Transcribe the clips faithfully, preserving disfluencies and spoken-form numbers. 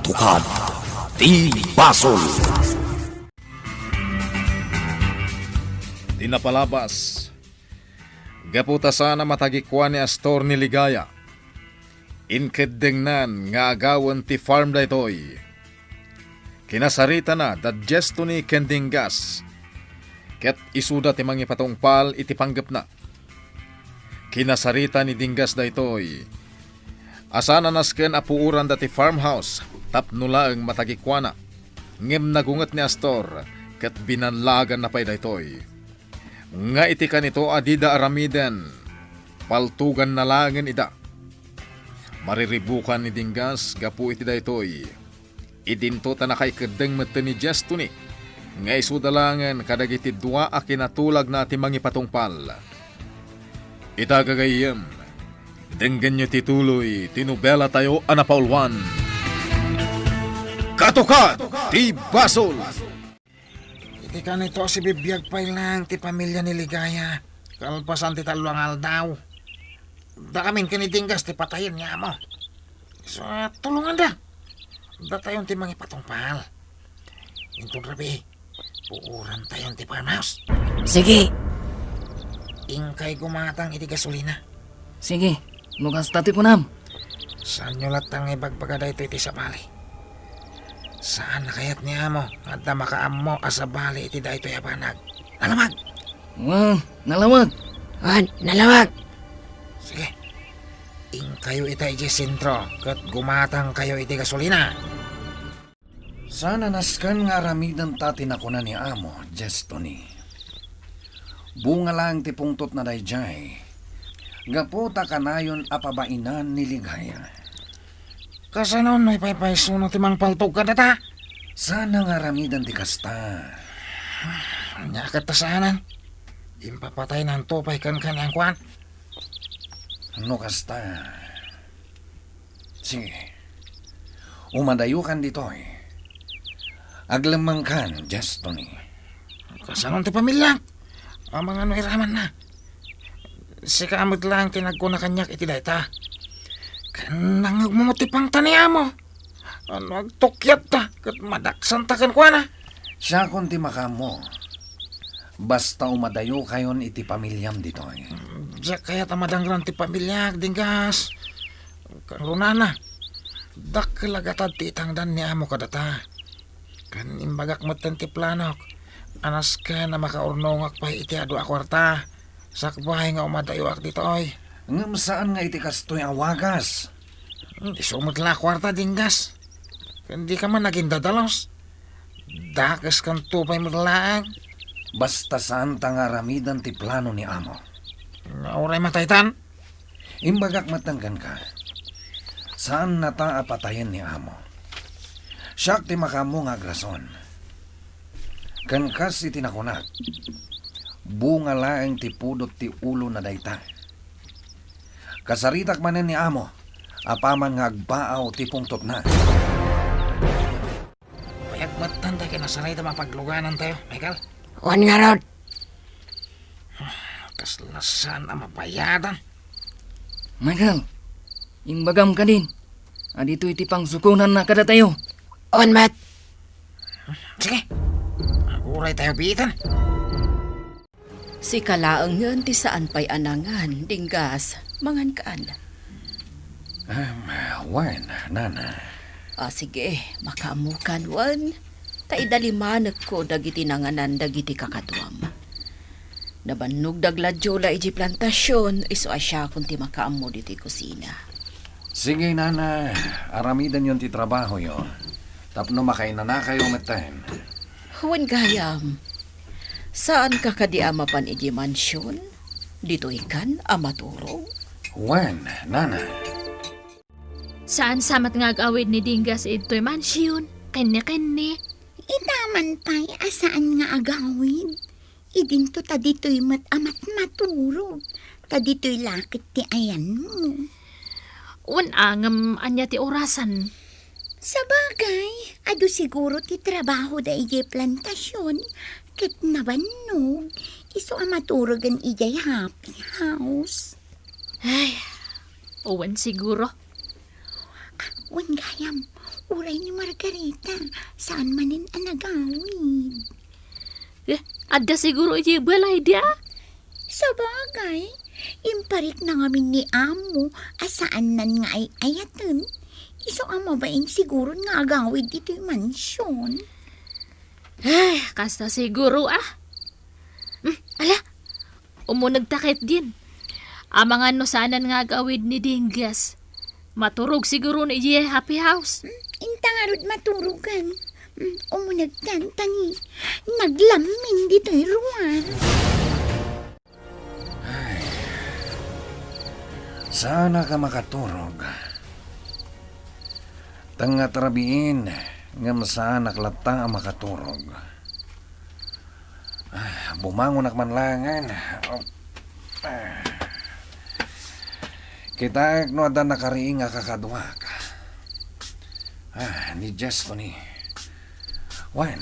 Katukad ti basol. Ti napalabas, gapu ta saan a matagikua ni Astor ni Ligaya, inkeddengnan nga agawen ti farm daytoy. Kinasaritana da Jestoni ken Dingas, ket isuda ti mangipatungpal iti panggepna. Kinasarita ni Dingas daytoy a saan a nasken a puoranda ti farmhouse tapno laeng matagikuana. Ngem nagunget ni Astor ket binanlaganna pay daytoy. Nga iti kanito a dida aramiden, paltuganna laengen ida. Mariribukan ni Dingas gapu iti daytoy. Idinto ta nakaikeddeng metten ni Jestoni nga isuda laengen kadagiti dua a kinatulagna ti mangipatungpal. Ita, gagayyem, denggenyo ti tuloy ti nobelatayo a napauluan, Katukad ti Basol. Iti kanito, sibibiag pay laeng ti pamilia ni Ligaya kalpasan ti tallo nga aldaw. Dakamin ken ni Dingas ti patayen ni amo. So, tulonganda. Datayon ti mangipatungpal. Inton rabii, puorantayon ti farmhouse. Sige. Inkay gumatang iti gasolina. Sige, no kasta ti kunam. Saanyo latta nga ibagbaga daytoy iti sabali. Saan a kayat ni amo nga adda makaammo a sabali iti daytoy a banag. Nalawag! Wen, nalawag! Wen, nalawag! Sige. Inkayo ita idiay sentro ket gumatangkayo iti gasolina. Saan a nasken nga aramidenta ti nakuna ni Amo Jestoni. Bunga laeng ti pungtotna daydiay, gapu ta kanayon a pabainan ni Ligaya. Kasano no ipaypaysuno ti mangpaltog kadata? Saan nga aramiden ti kasta. Ania ket ta saanen? Impapataynanto pay kenka ni Angkuan? No kasta, sige, umadayokan ditoy. Aglemmengkan, Jestoni. Kasano ti pamiliak? Amangan no iramanna. Sika met laeng ti nagkuna kaniak iti dayta. Ken nangngegmo met ti pangta ni Amo. No agtukiatta ket madaksanta kenkuana. Siakon ti makaammo. Basta umadayokayon iti pamiliam ditoy. Diak kayat a madangran ti pamiliak, Dinggas. Kangrunana, dakkel a gatad ti itangdan ni Amo kadata. Ken imbagak metten ti planok a nasken a makaurnongak pay iti adu a kuarta sakbay nga umadayoak ditoy. Ngem saan nga iti kastoy a wagas. Hmm, isu met la a kuarta, Dinggas. Ken dika man agindadalus. Dakeskanto pay met laeng. Basta saanta nga aramiden ti plano ni Amo. Nga uray mataytan? Imbagak metten kenka, saannata a patayen ni Amo. Siak ti makaammo nga agrason. Ken kas iti nakunak, bunga laeng ti pudot ti ulona dayta. Kasaritak manen ni Amo apaman nga agbaaw ti pungtotna. Bayag metten dagiti nasarita mapagluganantayo, Michael. Wen ngarud. Kasla saan a mabayadan. Michael, imbagam kadin a ditoy ti pangsukonanna kadatayo. Wen met. Sige. Aguraytayo biiten. Sika laengen ti saan pay a nangan, Dinggas. Mangankan. Em, wen, nana. A, sige, makaammokan, wen. Ta idalimanekko dagiti nanganan dagiti kakaduam. Nabannog da gladiola idiay plantasion, isu a siakon ti makaammo ditoy kusina. Sige, nana, aramidenyon ti trabahoyo, tapno makainanakayo metten. Wen gayam, saanka kadi a mapan idiay mansion? Ditoykan a maturog? Wen, nana. Saan sa met nga ag-awid ni Dinggas idtoy mansion, kenni-kenni. Ita man pay a saan nga agawid, idinto ta ditoy met a matmaturog, ta ditoy la ket ti ayanmo. Wen a, ngem ania ti orasan? Sabagay, adu siguro ti trabahoda idiay plantasion, ket nabannog, isu a maturogen idiay happy house. Ay, wen siguro. Ah, wen gayam, Uray ni Margarita, saan manen a nagawid. Eh, adda siguro iti balay dia? Sabagay, imparikna ngamin ni Amo a saannan nga ay-ayaten. Isu a mabain siguro nga agawid iti mansion. Ay, kasta siguro, ah. Hmm, ala, umunegta ketdin. Amangan no saanan nga agawid ni Dingges. Maturog siguro ni idiay happy house. Hmm, inta ngarud maturogan. Hmm, umunegtan, tani. Naglammin ditoy ruar. Ay, saanak a makaturog. Tengngat rabiin, ngem saanak latta a makaturog. Ah, bumangonak man laengen. Ah. Kitaek no adda nakariing a kakaduak. Ah, ni Jestoni. Wen,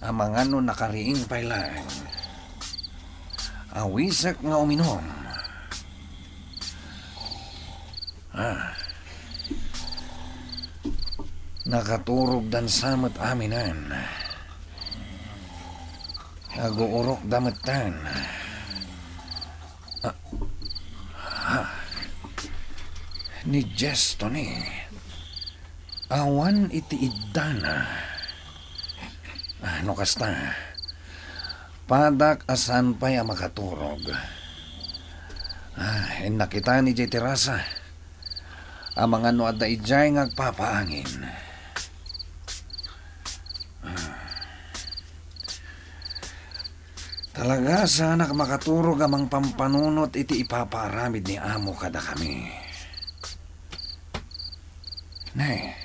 amangan no nakariing pay laeng. Awisek nga uminum. Ah. Nakaturogdan sa met aminen. Aguurokda metten. Ah. Ah. Ni Jestoni. Awan iti iddana. Ah, no kasta, padak a saan pay a makaturog. Ah, innak ita idiay terasa. Amangan no adda idiay nga agpapaangin. Ah. Talaga, saanak makaturog a mangpampanunot iti ipapaaramid ni Amo kadakami. Ne,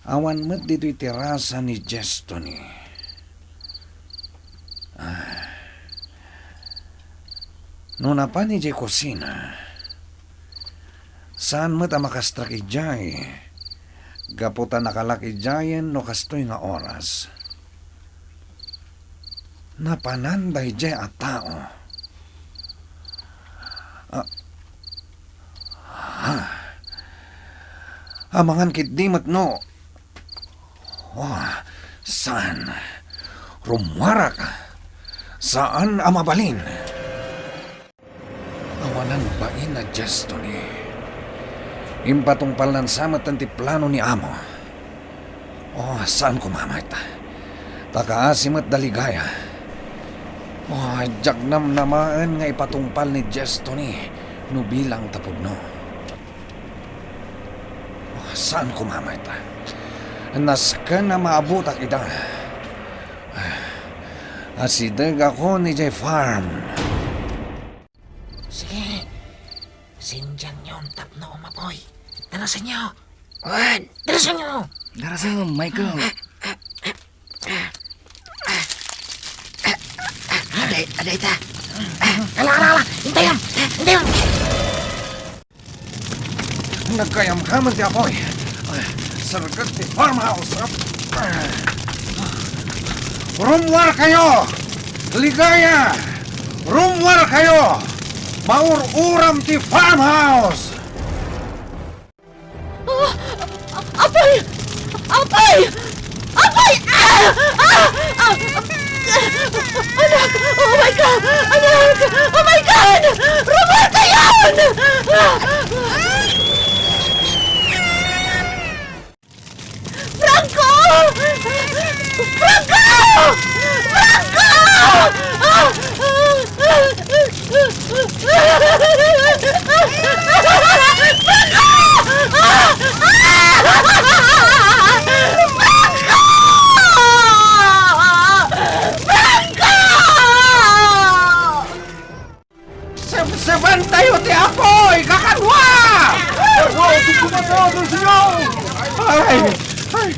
awan met ditoy terasa ni Jestoni. Ah. No napan idiay kusina, saan met a makastrek idiay, gapu ta nakalak idiayen no kastoy nga oras. Napanan daydiay a tao. Ah, ah. Amangan ketdi met no. Oh, saan? Rummuarak. Saan a mabalin. Awanan bain a Jestoni. Impatungpalnan sa met ti plano ni Amo. Oh, saan koma met. Ta kaasi met da Ligaya. Oh, diak namnamaen nga ipatungpal ni Jestoni no bilang ta pudno. Oh, saan koma met. Nasken a maabutak ida. Asidegakon idiay farm. Sige. Sindianyon tapno umapoy. Darasenyo. Wen, darasenyo. Darasen, Michael. Aday, aday ta. Ala, ala, ala. Intayon. Intayon. Nagkayamkaman ti apoy. Serrek ti farmhouse. Rummuarkayo! Ligaya! Rummuarkayo! Maur-uram ti farmhouse! Ah! Apay! Apay! Apay! Ah! Ah! Ah! Anak! Oh my God! Anak! Oh my God! Roberto yun! Ah! Franco! Franco! Franco! Ah! Sebsebantayo ti apoy, kakadua! Ay, ay,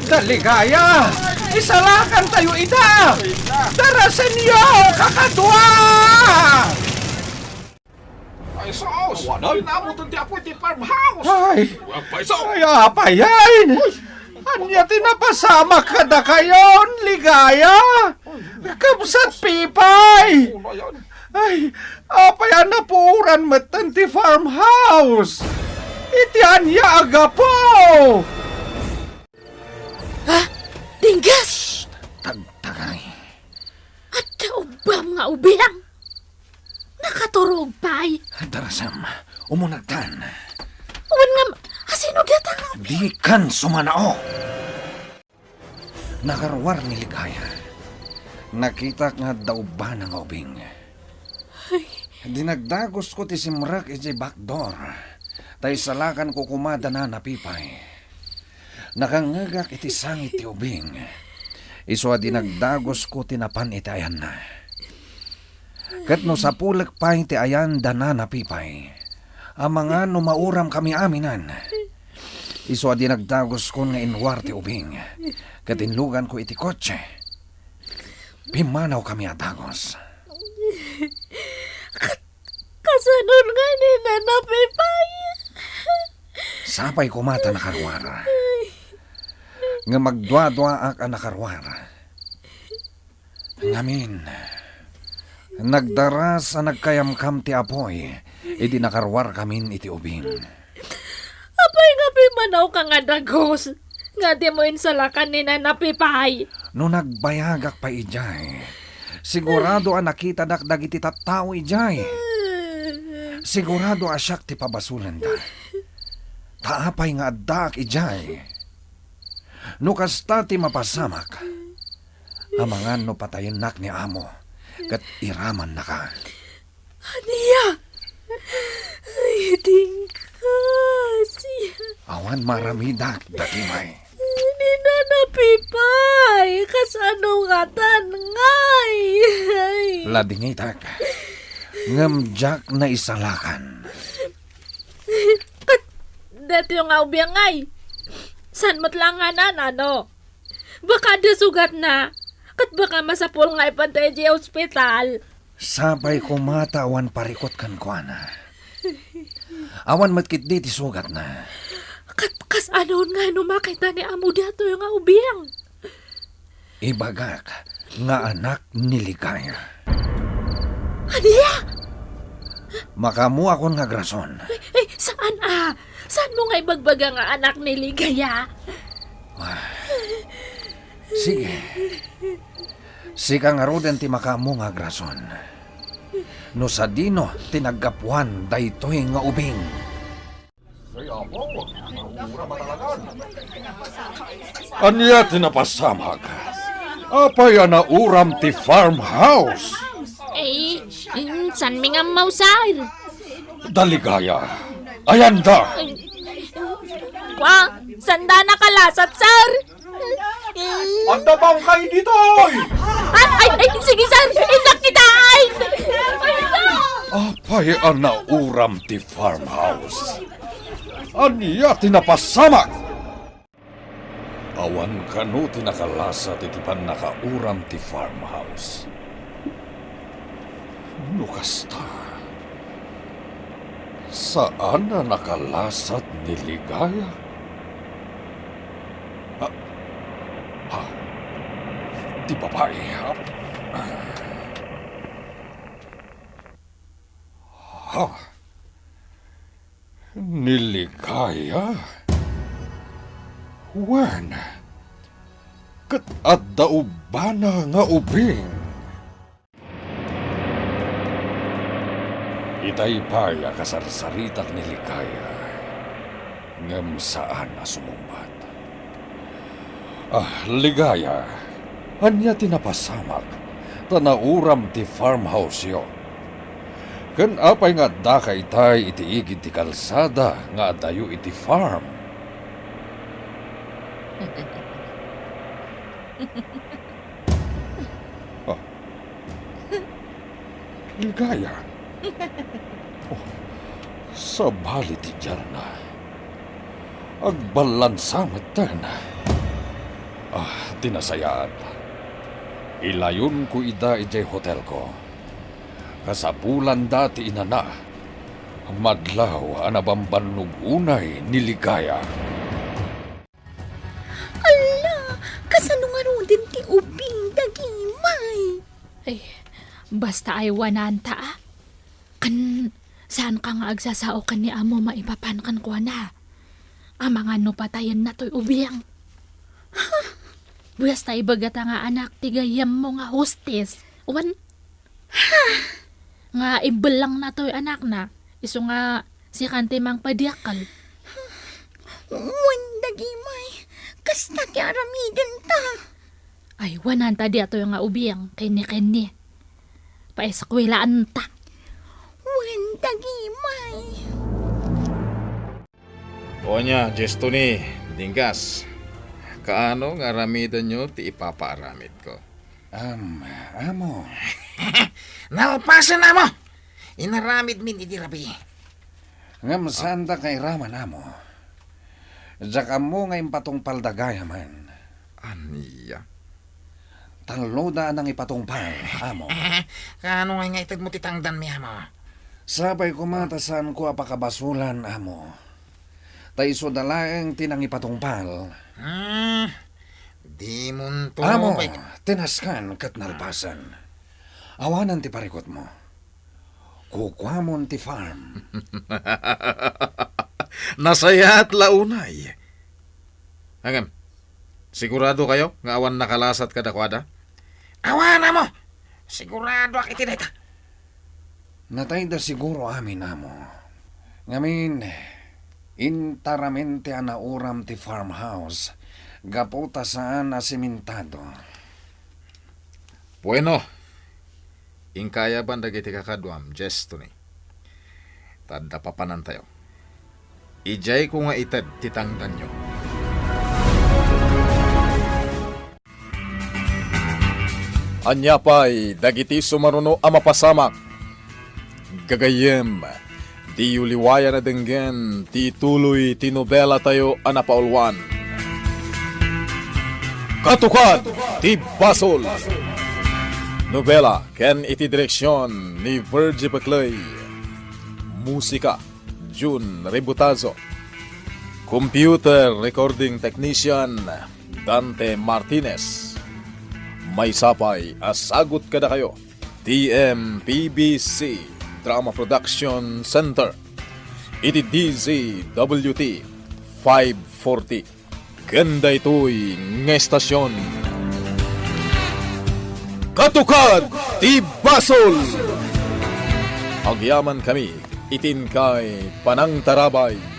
da Ligaya! Isalakantayo ida! Darasenyo, kakadua! Ay, sus! Awanan? Pinabuton ti apoy ti farmhouse! Ay! Ay, sus! Ay, apay, ay! Uy! Ania ti napasamak kadakayon, Ligaya? Kabsat Pipay! Ay, apay a napuoran metten ti farmhouse? Iti ania a gapu? Ha? Dingges! Tagtagay. Adda ubbam nga ubing? Nakaturog pay. Darasam, umunegtan. Wen ngem, asino dayta nga ubing? Dikan sumanao. Nakaruar ni Ligaya. Nakitak nga adda ubbana nga ubing. Ay. Dinagdagosko ti simrek idiay backdoor, ta isalakanko koma da Nana Pipay. Nakangngegak iti sangit ti ubing. Isu a dinagdagosko ti napan iti ayanna. Ket no sapulek pay ti ayan da Nana Pipay, amangan no mauramkami aminen. Isu a dinagdagoskon nga inruar ti ubing, ket inluganko iti kotse. Pimmanawkami a dagus. Kas-, kasanon nga ni Nana Pipay? Sapay koma ta nakaruar. Ngem agduaduaak a nakaruar. Ngamin, nagdaras a nagkayamkam ti apuy idi nakaruarkamin iti ubing. Apay nga pimmanawka nga dagus nga dimo insalakan ni Nana Pipay? No nagbayagak pay idiay, sigurado a nakitadak dagiti tattao idiay. Sigurado a siak ti pabasolenda. Ta apay nga addaak idiay? No kasta ti mapasamak, amangan no patayennak ni amo ket iramannaka. Ania? Ay, dingkas. Awan maaramidak, dagimay. Ni Nana Pipay, kasano ngatan ngay? Ay. Ladingitak, ngem diak naisalakan. Ket daytoy nga ubing ngay, saan met la nga nano? Baka adda sugatna, ket baka masapul nga ipanta idiay ospital. Sapay koma ta awan parikut kenkuana. Awan met ketdi ti sugatna. Ket kasano ngay no makita ni amo daytoy nga ubing? Ibagak nga anak ni Ligaya. Ania? Makaammoakon nga agrason. Ay, ay, saan a? Saanmo nga ibagbaga nga anak ni Ligaya? Ah, sige. Sika ngaruden ti makaammo nga agrason. No sadino ti naggapuan daytoy nga ubing? Ania ti napasamak? Apay a nauram ti farmhouse? Eh, mm, saanmi nga ammo, sir? Da Ligaya, ayanda! Kua, saanda nakalasat, sir? Adda bangkay ditoy! Ah, ay, ay, sige, sir. Innak kita, ay! Apay a nauram ti farmhouse? Ania ti napasamak? Awan kano ti nakalasat iti pannakauram ti farmhouse. No kasta, saan a nakalasat ni Ligaya? Ah, ha? Ti babai, ha? Ha? Ni Ligaya? Wen, ket adda ubbana nga ubing. Itay pay a kasarsaritak ni Ligaya, ngem saan a sumungbat. Ah, Ligaya, ania ti napasamak, ta nauram ti farmhouse-yo? Ken apay nga addaka itay iti igid ti kalsada nga adayo iti farm? Ah. Ligaya. Oh, sabali ti diarna. Agballansa metten. Ah, ti nasayaat. Ilayonko ida idiay hotelko. Kasapulanda ti inana. Madlaw a nabambannog unay ni Ligaya. Alla, kasano ngaruden ti ubing dagimay? Ay, basta aywananta, a. Kan, Saanka nga agsasao ken ni amo maipapan kenkuana. Amangan no patayenna toy ubing. Ha? Basta ibagata nga anak ti gayyemmo nga hostes. Wen? Ha? Nga ibbellangna toy anakna. Isu nga sikan ti mangpadiakkel. Wen dagimay. Kasta ti aramidenta. Ay, wananta daytoy nga ubing, kenni-kenni. Paeskuelaanta. Wen dagimay. O ania, Jestoni, Dinggas, kaano nga aramidenyo ti ipapaaramidko? Am, amo. Nalpasen, amo! Inaramidmin idi rabii. Ngem saanda kairaman, amo. Diak ammo nga impatungpalda gayamen. Ania? Talloda a nangipatungpal, amo. Kaano ngay nga itedmo ti tangdanmi, amo? Sapay koma ta saanko a pakabasolan, amo. Ta isuda laeng ti nangipatungpal. Hmm, dimonto Amo, pay- tinaskan ket nalpasen. Awanen ti parikutmo. Kukuamon ti farm. Nasayaat la unay. Ngem, siguradokayo nga awan nakalasat kadakuada? Awan, amo! Siguradoak iti dayta. Natayda siguro amin, amo. Ngamin, intaramente a nauram ti farmhouse gapu ta saan a sementado. Bueno, inka ayaban dagiti kakaduam, Jestoni. Ta adda papanantayo. Idiayko nga ited ti tangdanyo. Ania pay dagiti sumaruno a mapasamak? Gagayyem, diyo liwayan a denggen ti ituloy ti nobelatayo a napauluan, Katukad ti Basol. Nobela ken iti direksion ni Virgie Peclay. Musika, Jun Ributazo. Computer recording technician, Dante Martinez. Maysa pay a sagut kadakayo, T M P B C Drama Production Center, iti D Z W T five forty. Ken daytoy nga estasion, Katukad ti Basol! Agyamankami iti inkay panangtarabay.